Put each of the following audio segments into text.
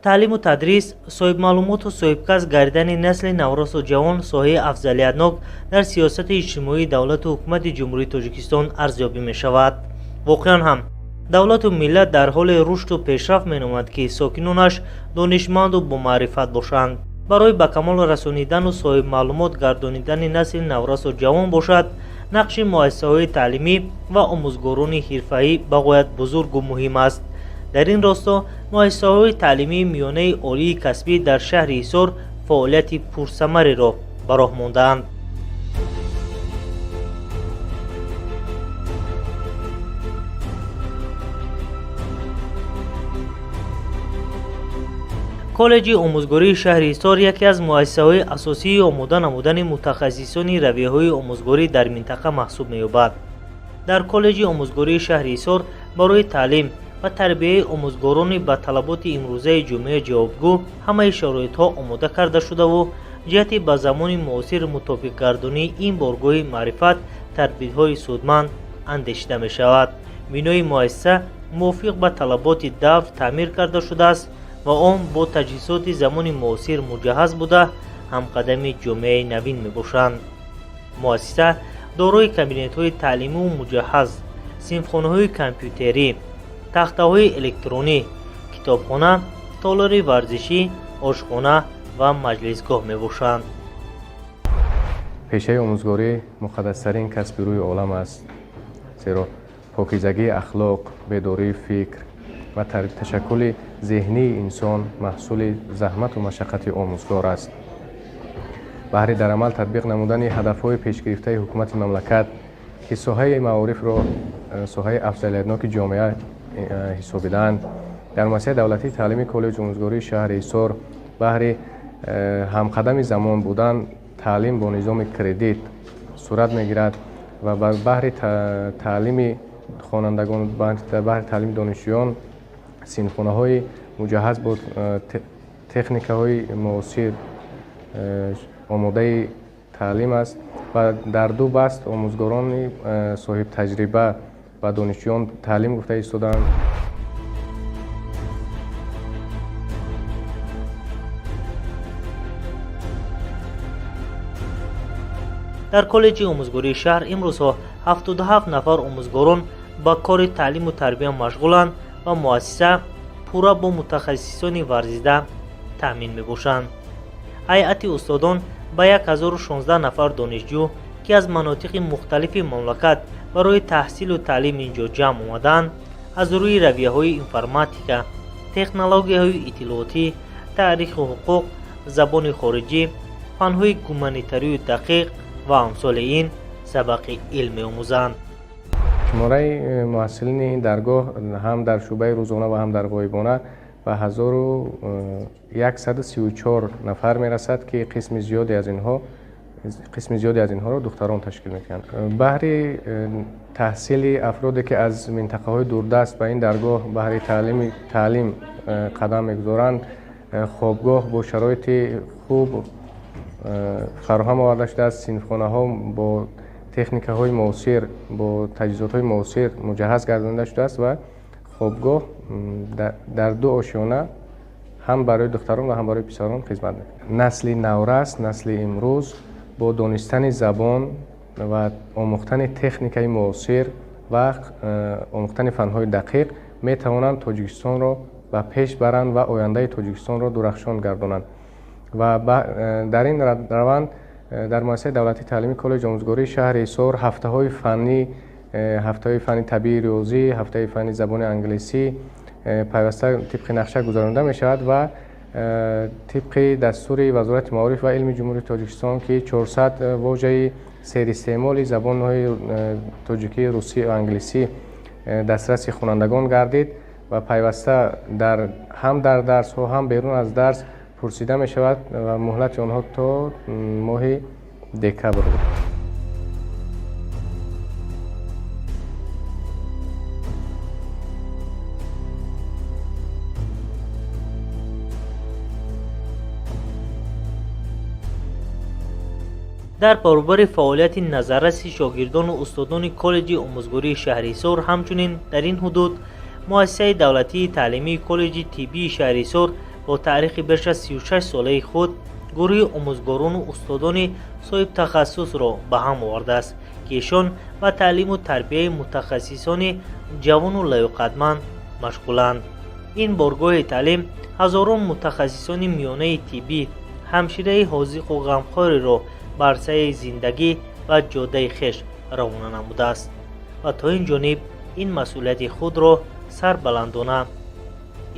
Таълиму тадрис, соҳибмаълумоту соҳибкасб гардидани насли наврасу ҷавон соҳаи афзалиятнок дар сиёсати иҷтимоии давлату ҳукумати Ҷумҳурии Тоҷикистон арзёбӣ мешавад. Воқеан ҳам, давлату миллат дар ҳоли рушду пешрафт меномад, ки сокинонаш донишманду бомаърифат бошанд. Барои ба камол расонидану соҳибмаълумот гардонидани насли наврасу ҷавон бошад, нақши муассисаҳои таълимӣ ва омӯзгорони ҳирфаӣ бағоят бузургу муҳим аст. Дар ин росто муассисаҳои таълимии миёнаи олии касбӣ дар шаҳри Ҳисор фаъолияти пурсамареро ба роҳ мондаанд. Коллеҷи омӯзгории шаҳри Ҳисор яке аз муассисаҳои асосии омода намудани мутахассисони равияҳои омӯзгорӣ дар минтақа маҳсуб меёбад. Дар Коллеҷи омӯзгории шаҳри Ҳисор барои таълим ва тарбияи омӯзгорони ба талаботи имрӯзаи ҷомеа ҷавобгӯ ҳамаи шароитҳо омода карда шудаву ҷиҳати ба замони муосир мутобиқгардонии ин боргоҳи маърифат тадбирҳои судманд андешида мешавад. Бинои муассиса мувофиқ ба талаботи давр таъмир карда шудааст ва он бо таҷҳизоти замони муосир муҷаҳҳаз буда, ҳамқадами ҷомеаи навин мебошанд. Муассиса дорои кабинетҳои таълимию муҷаҳҳаз, синфхонаҳои компютерӣ, тахтаҳои электронӣ, китобхона, толори варзишӣ, ошхона ва маҷлисгоҳ мебошанд. Пешаи омӯзгорӣ муқаддастарин касби рӯи олам аст, зеро покизагии ахлоқ, бедории фикр ва ташаккули зеҳнии инсон маҳсули заҳмату машаққати омӯзгор аст. Баҳри дар амал татбиқ намудани ҳадафҳои пешгирифтаи ҳукумати мамлакат, ки соҳаи маорифро соҳаи афзалиятноки ҷомеа ҳисобидаанд, дар муассисаи давлатии таълими Коллеҷи омӯзгории шаҳри Ҳисор баҳри ҳамқадами замон будан таълим бо низоми кредит сурат мегирад ва баҳри таълими хонандагон, баҳри таълими донишҷӯён синфхонаҳои муҷаҳҳаз бо техникаҳои муосир омодаи таълим аст ва дар ду баст омӯзгорони соҳибтаҷриба ба донишҷӯён таълим гуфта истодаанд. Дар Коллеҷи омӯзгории шаҳр имрӯзҳо 77 нафар омӯзгорон ба кори таълиму тарбия машғуланд ва муассиса пурра бо мутахассисони варзида таъмин мебошанд. Ҳайати устодон ба 1016 нафар донишҷӯ, ки аз манотиқи мухталифи мамлакат барои таҳсилу таълим ин ҷо ҷамъ омаданд, аз рӯи равияҳои информатика, технологияҳои иттилоотӣ, таъриху ҳуқуқ, забони хориҷӣ, фанҳои гуманитарию дақиқ ва амсоли ин сабақи илм меомӯзанд. Шумораи муҳассилини ин даргоҳ ҳам дар шӯъбаи рӯзона ва ҳам дар ғоибона ба 1134 нафар мерасад, ки қисми зиёде аз инҳоро духтарон ташкил мекунанд. Баҳри таҳсили афроде, ки аз минтақаҳои дурдаст ба ин даргоҳ баҳри таълим қадам мегузоранд, хобгоҳ бо шароити хуб фароҳам оварда шудааст. Синфхонаҳо бо техникаҳои муосир, бо таҷҳизотҳои муосир муҷаҳҳаз гардонида шудааст ва хобгоҳ дар ду ошёна ҳам барои духтарон ва ҳам барои писарон хизмат мекунад. Насли наврас, насли имрӯз бо донистани забон ва омӯхтани техникаи муосир ва омӯхтани фанҳои дақиқ метавонанд Тоҷикистонро ба пеш баранд ва ояндаи Тоҷикистонро дурахшон гардонанд. Ва дар ин раванд дар муассисаи давлатии таълимии Коллеҷи омӯзгории шаҳри Ҳисор ҳафтаҳои фаннӣ, ҳафтаҳои фанни табиӣ, риёзӣ, ҳафтаи фанни забони англисӣ пайваста тибқи нақша гузаронида мешавад ва тибқи дастури Вазорати маориф ва илми Ҷумҳурии Тоҷикистон, ки 400 вожаи серистеъмоли забонҳои тоҷикӣ, русӣ ва англисӣ дастраси хонандагон гардид ва пайваста ҳам дар дарсҳо, ҳам берун аз дарс пурсида мешавад ва муҳлати онҳо то моҳи декабр буд. Дар баробари фаъолияти назарраси шогирдону устодони Коллеҷи омӯзгории шаҳри Ҳисор, ҳамчунин дар ин ҳудуд муассисаи давлатии таълимии Коллеҷи тиббии шаҳри Ҳисор Бо таърихи беш аз 36 солаи худ гурӯҳи омӯзгорону устодони соҳибтахассусро ба ҳам овардааст, ки ишон ба таълиму тарбияи мутахассисони ҷавону лаёқатманд машғуланд. Ин боргоҳи таълим ҳазорон мутахассисони миёнаи тиббӣ, ҳамшираи ҳозиқу ғамхореро ба арсаи зиндагӣ ва ҷодаи хеш равона намудааст ва то ин ҷониб ин масъулияти худро сарбаландона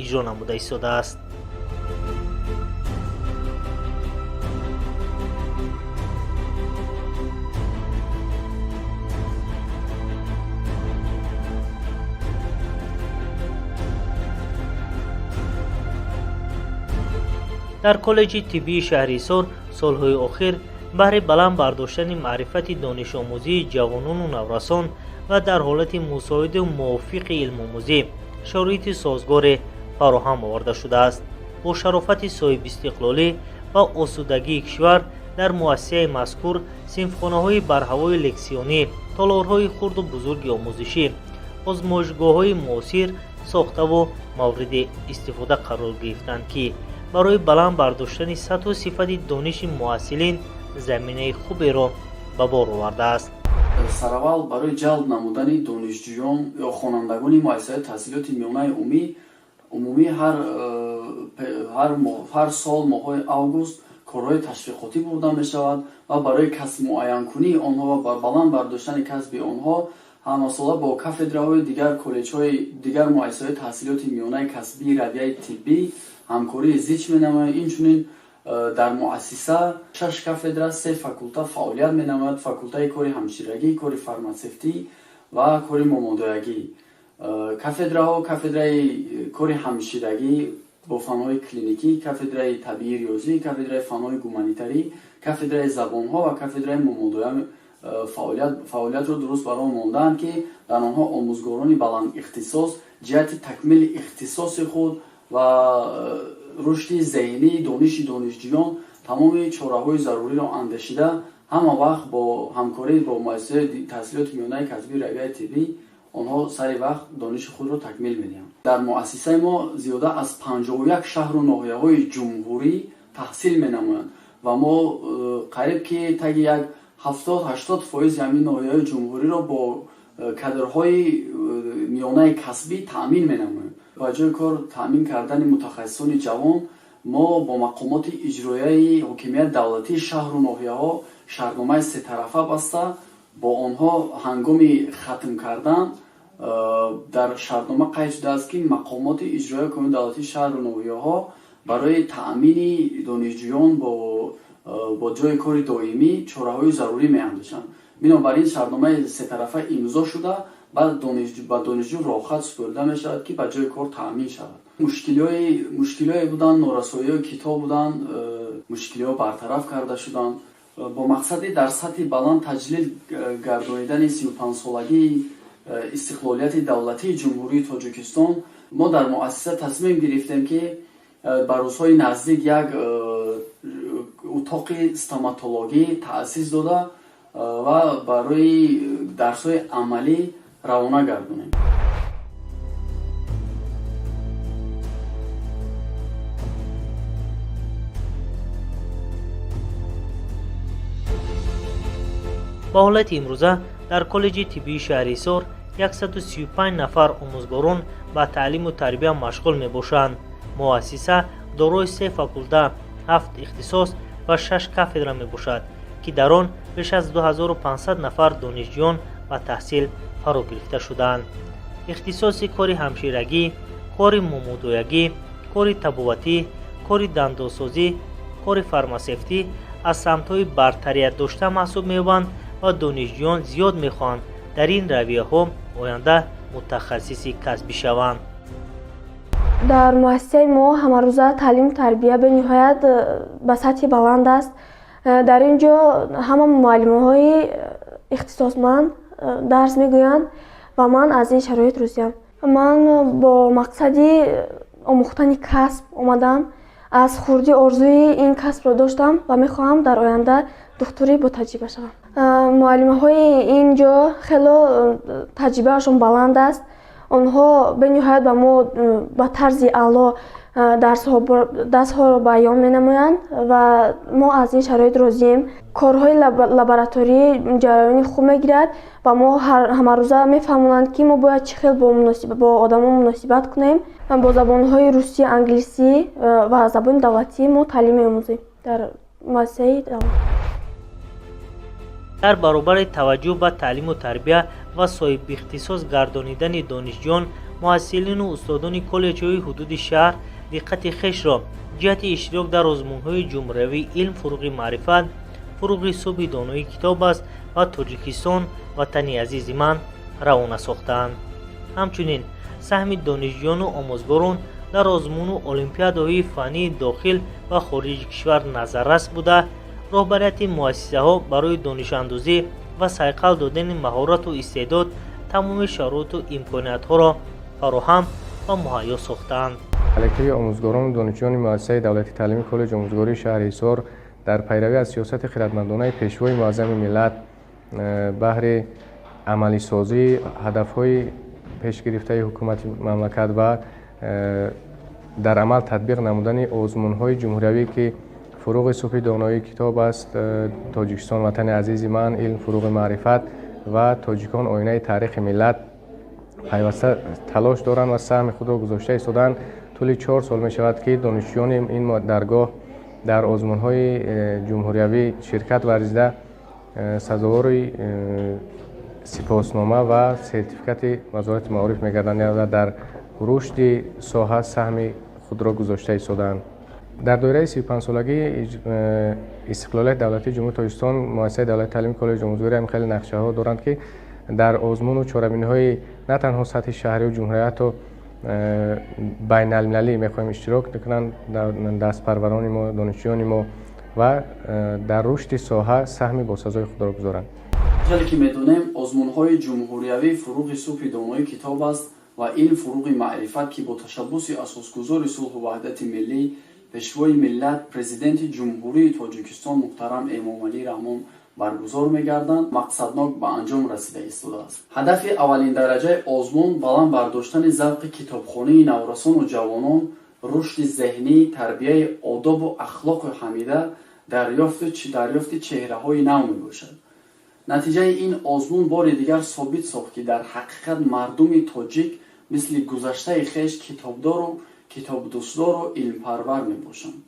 иҷро намуда истодааст. Дар коллеҷи тиббии шаҳри Ҳисор солҳои охир баҳри баланд бардоштани маърифати донишомӯзии ҷавонону наврасон ва дар ҳолати мусоиду мувофиқи илмомӯзӣ шароити созгоре фароҳам оварда шудааст. Бо шарофати соҳибистиқлолӣ ва осудагии кишвар дар муассисаи мазкур синфхонаҳои барҳавои лексионӣ, толорҳои хурду бузурги омӯзишӣ, озмоишгоҳҳои муосир сохтаву мавриди истифода қарор гирифтанд, ки барои баланд бардоштани сатҳу сифати дониши муҳассилин заминаи хуберо ба бор овардааст. Сараввал барои ҷалб намудани донишҷӯён ё хонандагони муассисаҳои таҳсилоти миёнаи умумӣ ҳар сол моҳҳои август корҳои ташвиқотӣ бурда мешавад ва барои касбмуайянкунии онҳо ва баланд бардоштани касби онҳо ҳамасола бо кафедраҳои дигар коллеҷҳои дигар муассисаҳои таҳсилоти миёнаи касбии равияи тиббӣ ҳамкории зич менамояд. Инчунин дар муассиса шаш кафедра, се факулта фаъолият менамояд: факултаи кори ҳамширагӣ, кори фарматсевтӣ ва кори момодоягӣ. Кафедраҳо: кафедраи кори ҳамширагӣ бо фанҳои клиникӣ, кафедраи табиии риёзӣ, кафедраи фанҳои гуманитарӣ, кафедраи забонҳо ва кафедраи момодоя фаъолиятро дуруст бар он мондаанд, ки дар онҳо омӯзгорони баландихтисос ҷиҳати такмили ихтисоси худ ва рушди зеҳнии дониши донишҷӯён тамоми чораҳои заруриро андешида, ҳама вақт бо ҳамкорӣ бо муассисаи таҳсилоти миёнаи касбии равияи тиббӣ онҳо сари вақт дониши худро такмил медиҳанд. Дар муассисаи мо зиёда аз 51 шаҳру ноҳияҳои ҷумҳурӣ таҳсил менамоянд ва мо қариб ки таги як 70-80% ҳамин ноҳияҳои ҷумҳуриро бо кадрҳои миёнаи касбӣ таъмин менамоем. Ба ҷои кор таъмин кардани мутахассисони ҷавон мо бо мақомоти иҷроияи ҳокимияти давлатии шаҳру ноҳияҳо шартномаи сетарафа баста, бо онҳо ҳангоми хатм кардан дар шартнома қайд шудааст, ки мақомоти иҷроияи ҳокимияти давлатии шаҳру ноҳияҳо барои таъмини донишҷӯён бо ҷои кори доимӣ чораҳои зарурӣ меандешанд. Бинобар ин шартномаи сетарафа имзо шуда, баъд ба донишҷӯ роҳхат супорида мешавад, ки ба ҷои кор таъмин шавад. Мушкилиҳое буданд, норасоиҳои китоб буданд, мушкилиҳо бартараф карда шуданд. Бо мақсади дар сатҳи баланд таҷлил гардонидани 35-солагии истиқлолияти давлатии Ҷумҳурии Тоҷикистон мо дар муассиса тасмим гирифтем, ки ба рӯзҳои наздик як утоқи стоматологӣ таъсис дода ва барои дарсҳои амалӣ равона гардонем. Ба ҳолати имрӯза дар коллеҷи тиббии шаҳри Ҳисор 135 нафар омӯзгорон ба таълиму тарбия машғул мебошанд. Муассиса дорои се факулта, ҳафт ихтисос ва шаш кафедра мебошад, ки дар он беш аз 2500 нафар донишҷӯён ба таҳсил фаро гирифта шудаанд. Ихтисоси кори ҳамширагӣ, кори момудоягӣ, кори табобатӣ, кори дандонсозӣ, кори фармасевтӣ аз самтҳои бартарият дошта маҳсуб меёбанд ва донишҷӯён зиёд мехоҳанд дар ин равияҳо оянда мутахассиси касбӣ шаванд. Дар муассисаи мо ҳамарӯза таълиму тарбия бениҳоят ба сатҳи баланд аст. Дар ин ҷо ҳама муаллимҳои ихтисосманд дарс мегӯянд ва ман аз ин шароит розиям. Ман бо мақсади омӯхтани касб омадам. Аз хурдӣ орзуи ин касбро доштам ва мехоҳам дар оянда духтури ботаҷриба шавам. Муаллимаҳои ин ҷо хело таҷрибаашон баланд аст. Онҳо бениҳоят ба мо ба тарзи аъло Дарсҳоро баён менамоянд ва мо аз ин шароит розием. Корҳои лабораторӣ ҷараёни хуб мегирад ва мо ҳамарӯза мефаҳмонанд, ки мо бояд чӣ хел бо одамон муносибат кунем. Бо забонҳои русӣ, англисӣ ва забони давлатӣ мо таълим меомӯзем дар муассисаи давлат. Дар баробари таваҷҷӯҳ ба таълиму тарбия ва соҳибихтисос гардонидани донишҷӯён, муҳассилину устодони коллеҷҳои ҳудуди шаҳр диққати хешро ҷиҳати иштирок дар озмунҳои ҷумҳуриявии «Илм фуруғи маърифат», «Фуруғи субҳи доноӣ китоб аст» ва «Тоҷикистон ватани азизи ман» равона сохтаанд. Ҳамчунин саҳми донишҷӯёну омӯзгорон дар озмуну олимпиадаҳои фаннии дохил ва хориҷи кишвар назаррас буда, роҳбарияти муассисаҳо барои донишандӯзӣ ва сайқал додани маҳорату истеъдод тамоми шароиту имкониятҳоро фароҳам ва муҳайё сохтаанд. Коллективи омӯзгорону донишҷӯёни муассисаи давлатии таълимии коллеҷи омӯзгории шаҳри Ҳисор дар пайравӣ аз сиёсати хиратмандонаи Пешвои муаззами миллат баҳри амалисозии ҳадафҳои пешгирифтаи ҳукумати мамлакат ва дар амал татбиқ намудани озмунҳои ҷумҳуриявӣ, ки «Фуруғи субҳи доноӣ китоб аст», «Тоҷикистон ватани азизи ман», «Илм фуруғи маърифат» ва «Тоҷикон оинаи таърихи миллат» пайваста талош доранд ва саҳми худро гузошта истодаанд. Тӯли 4 сол мешавад, ки донишҷӯёни ин даргоҳ дар озмунҳои ҷумҳуриявӣ ширкат варзида, сазовори сипоснома ва сертификати Вазорати маориф мегарданд ва дар рушди соҳа саҳми худро гузошта истодаанд. Дар доираи 35-солагии истиқлолияти давлатии Ҷумҳурии Тоҷикистон муассисаи давлатии таълимии коллеҷи омӯзгорӣ ҳам хеле нақшаҳо доранд, ки дар озмуну чорабиниҳои на танҳо сатҳи шаҳриву ҷумҳурия, ҳатто байналмилалӣ мехоҳем иштирок кунанд дастпарварони мо, донишҷӯёни мо ва дар рушди соҳа саҳми босазои худро гузоранд. Хеле ки медонем, озмунҳои ҷумҳуриявии «Фуруғи субҳи доноӣ китоб аст» ва «Илм фуруғи маърифат», ки бо ташаббуси асосгузори сулҳу ваҳдати миллӣ, Пешвои миллат, Президенти Ҷумҳурии Тоҷикистон муҳтарам Эмомалӣ Раҳмон баргузор мегарданд, мақсаднок ба анҷом расида истодааст. Ҳадафи аввалиндараҷаи озмун баланд бардоштани завқи китобхонии наврасону ҷавонон, рушди зеҳнӣ, тарбияи одобу ахлоқи ҳамида, дарёфти чеҳраҳои нав мебошад. Натиҷаи ин озмун бори дигар собит сохт, ки дар ҳақиқат мардуми тоҷик мисли гузаштаи хеш китобдору китобдӯстдору илмпарвар мебошанд.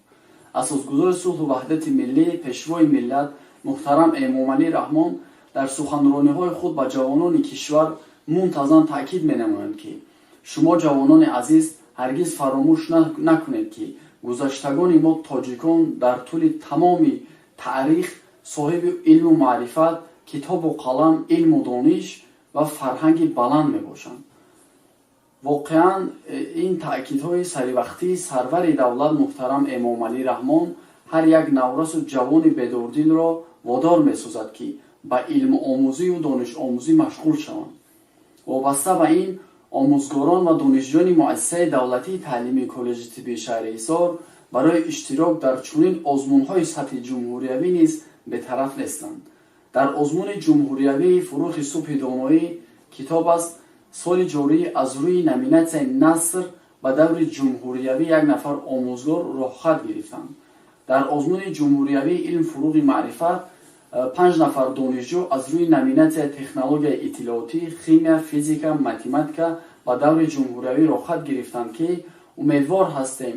Асосгузори сулҳу ваҳдати миллӣ, Пешвои миллат муҳтарам Эмомалӣ Раҳмон дар суханрониҳои худ ба ҷавонони кишвар мунтазам таъкид менамоянд, ки шумо, ҷавонони азиз, ҳаргиз фаромӯш накунед, ки гузаштагони мо тоҷикон дар тӯли тамоми таърих соҳиби илму маърифат, китобу қалам, илму дониш ва фарҳанги баланд мебошанд. Воқеан, ин таъкидҳои саривақтии сарвари давлат муҳтарам Эмомалӣ Раҳмон ҳар як наврасу ҷавони бедордилро водор месозад, ки ба илмомӯзию донишомӯзӣ машғул шаванд. Вобаста ба ин, омӯзгорон ва донишҷӯёни муассисаи давлатии таълимии коллеҷи тиббии шаҳри Ҳисор барои иштирок дар чунин озмунҳои сатҳи ҷумҳуриявӣ низ бетараф нестанд. Дар озмуни ҷумҳуриявии «Фуруғи субҳи доноӣ китоб аст» соли ҷорӣ аз рӯи номинатсияи наср ба даври ҷумҳуриявӣ як нафар омӯзгор роҳхат гирифтанд. Дар озмуни ҷумҳуриявии «Илм фуруғи маърифат» панҷ нафар донишҷӯ аз рӯи номинатсияи технологияи иттилоотӣ, химия, физика, математика ба даври ҷумҳуриявӣ роҳхат гирифтанд, ки умедвор ҳастем,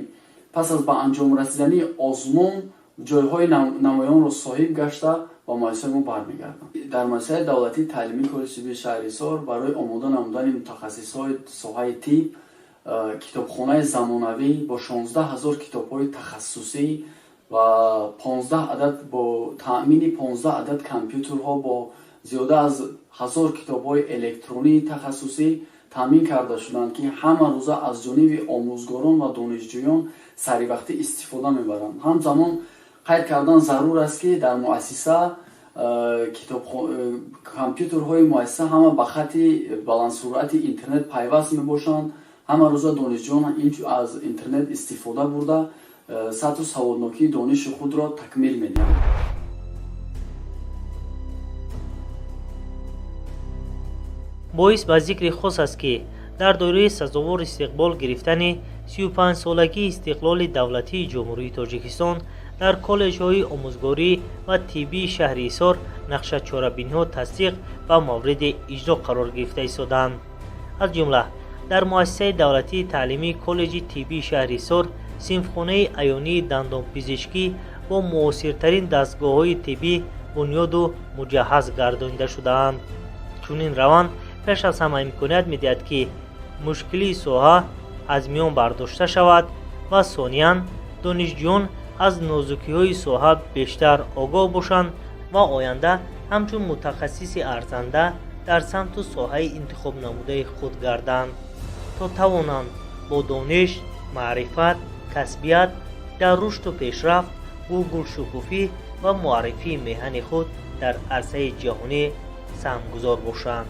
пас аз ба анҷом расидани озмун ҷойҳои намоёнро соҳиб гашта, ба муассисаи мо бармегарданд. Дар муассисаи давлатии таълимии коллеҷи тиббии шаҳри Ҳисор барои омода намудани мутахассисҳои соҳаи тиб китобхонаи замонавӣ бо 16 ҳазор китобҳои тахассусӣ ва 15 адад бо таъмини 15 адад компютерҳо бо зиёда аз 1000 китобҳои электронии тахассусӣ таъмин карда шуданд, ки ҳама рӯза аз ҷониби омӯзгорон ва донишҷӯён саривақтӣ истифода мебаранд. Ҳамзамон қайд кардан зарур аст, ки дар муассиса компютерҳои муассиса ҳама ба хати баландсуръати интернет пайваст мебошанд. Ҳама рӯза донишҷӯён аз интернет истифода бурда, сатҳу саводнокии дониши худро такмил медиҳанд. Боис ба зикри хос аст, ки дар доираи сазовор истиқбол гирифтани 35-солагии истиқлоли давлатии Ҷумҳурии Тоҷикистон дар коллеҷҳои омӯзгорӣ ва тиббии шаҳри Ҳисор нақша чорабиниҳо тасдиқ ва мавриди иҷро қарор гирифта истодаанд. Аз ҷумла, дар муассисаи давлатии таълимии коллеҷи тиббии шаҳри Ҳисор синфхонаи аёнии дандонпизишкӣ бо муосиртарин дастгоҳҳои тиббӣ бунёду муҷаҳҳаз гардонида шудаанд. Чунин раванд пеш аз ҳама имконият медиҳад, ки мушкилии соҳа аз миён бардошта шавад ва сониян донишҷӯён аз нозукиҳои соҳа бештар огоҳ бошанд ва оянда ҳамчун мутахассиси арзанда дар самту соҳаи интихобнамудаи худ гарданд, то тавонанд бо дониш, маърифат, касбият дар рушду пешрафт, гулгулшукуфӣ ва муаррифии меҳани худ дар арсаи ҷаҳонӣ саҳмгузор бошанд.